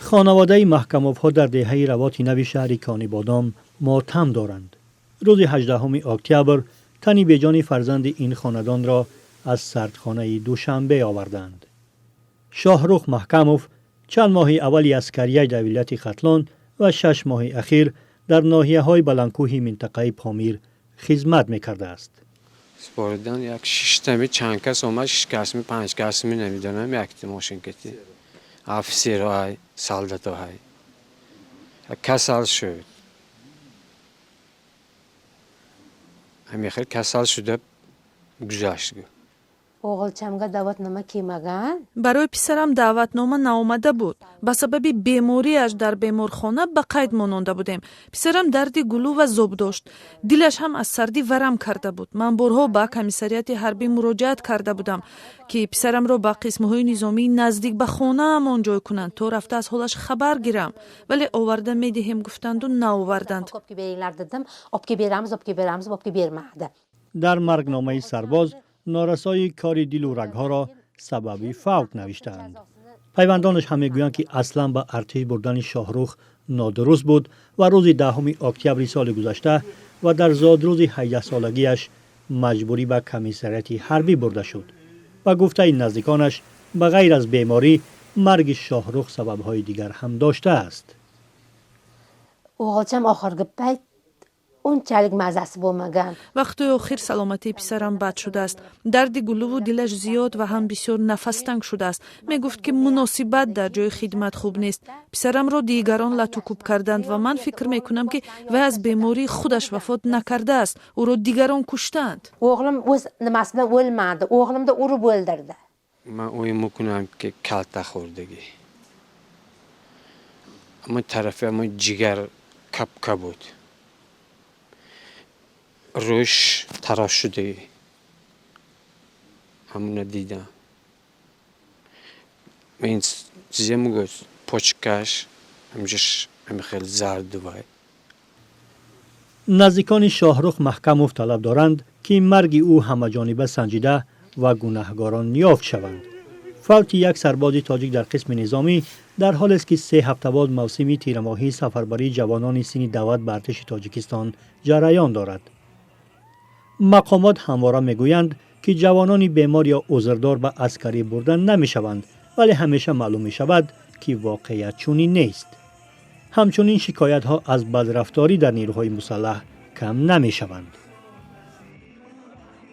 Хонаводаи Маҳкамовҳо дар деҳаи Равоти нави шаҳри Конибодом мотам доранд. Рӯзи 18 октябр тани беҷони фарзанди ин хонадонро аз сардхонаи Душанбе оварданд. Шоҳрух Маҳкамов чанд моҳи аввали аскарияш дар вилояти Хатлон ва 6 моҳи ахир дар ноҳияҳои баландкӯҳи минтақаи Помир хизмат мекардааст. Супоридан як шиштами чанд кас омад, шиш касми, панҷ касми, намедонам, якти мошинкати офисерҳай, солдатоҳай. Касал шуд, ҳамин хел касал шуда гузашт. Оғилчамга даъватнома келмаган. Барои писарам даъватнома наомада буд. Ба сабаби бемориаш дар беморхона ба қайд мононда будем. Писарам дарди гулӯ ва зоб дошт, дилаш ҳам аз сардӣ варам карда буд. Ман борҳо ба комиссариати ҳарбӣ муроҷиат карда будам, ки писарамро ба қисмҳои низомии наздик ба хонаамон ҷой кунанд, то рафта аз ҳолаш хабар гирам, вале оварда медиҳем гуфтанду наоварданд. Дар маргномаи сарбоз норасоии кори дилу рагҳоро сабаби фавт навиштаанд. Пайвандонаш ҳам мегӯянд, ки аслан ба артиш бурдани Шоҳрух нодуруст буд ва рӯзи 10 октябри соли гузашта ва дар зодрӯзи 18-солагиаш маҷбурӣ ба комиссариати ҳарбӣ бурда шуд. Ба гуфтаи наздиконаш, ба ғайр аз беморӣ, марги Шоҳрух сабабҳои дигар ҳам доштааст. O'g'ilcham oxirgi payt unchalik mazasi bo'lmagan. Вақтҳои охир саломатии писарам бад шудааст. Дарди гулӯву дилаш зиёд ва ҳам бисёр нафастанг шудааст. Мегуфт, ки муносибат дар ҷои хидмат хуб нест. Писарамро дигарон латукӯб карданд ва ман фикр мекунам, ки вай аз бемории худаш вафот накардааст, ӯро дигарон куштаанд. O'g'lim o'z nimasi bilan o'lmadi, o'g'limni urib o'ldirdi. Ман ӯй мекунам, ки калта хӯрдагӣ, аммо тарафи аммо ҷигар капка буд, рӯш тарош шудагӣ, ҳамуна дидам. Ин чизе мегӯяд, почкаш ҳамҷаш ҳами хел зарду вай. Наздикони Шоҳрух Маҳкамов талаб доранд, ки марги ӯ ҳамаҷониба санҷида ва гунаҳгорон ёфт шаванд. Фавти як сарбози тоҷик дар қисми низомӣ дар ҳолест, ки 3 ҳафта боз мавсими тирамоҳии сафарбарии ҷавонони синни даъват ба артиши Тоҷикистон ҷараён дорад. Мақомот ҳамвора мегӯянд, ки ҷавонони бемор ё узрдор ба аскарӣ бурда намешаванд, вале ҳамеша маълум мешавад, ки воқеият чунин нест. Ҳамчунин шикоятҳо аз бадрафторӣ дар нерӯҳои мусаллаҳ кам намешаванд.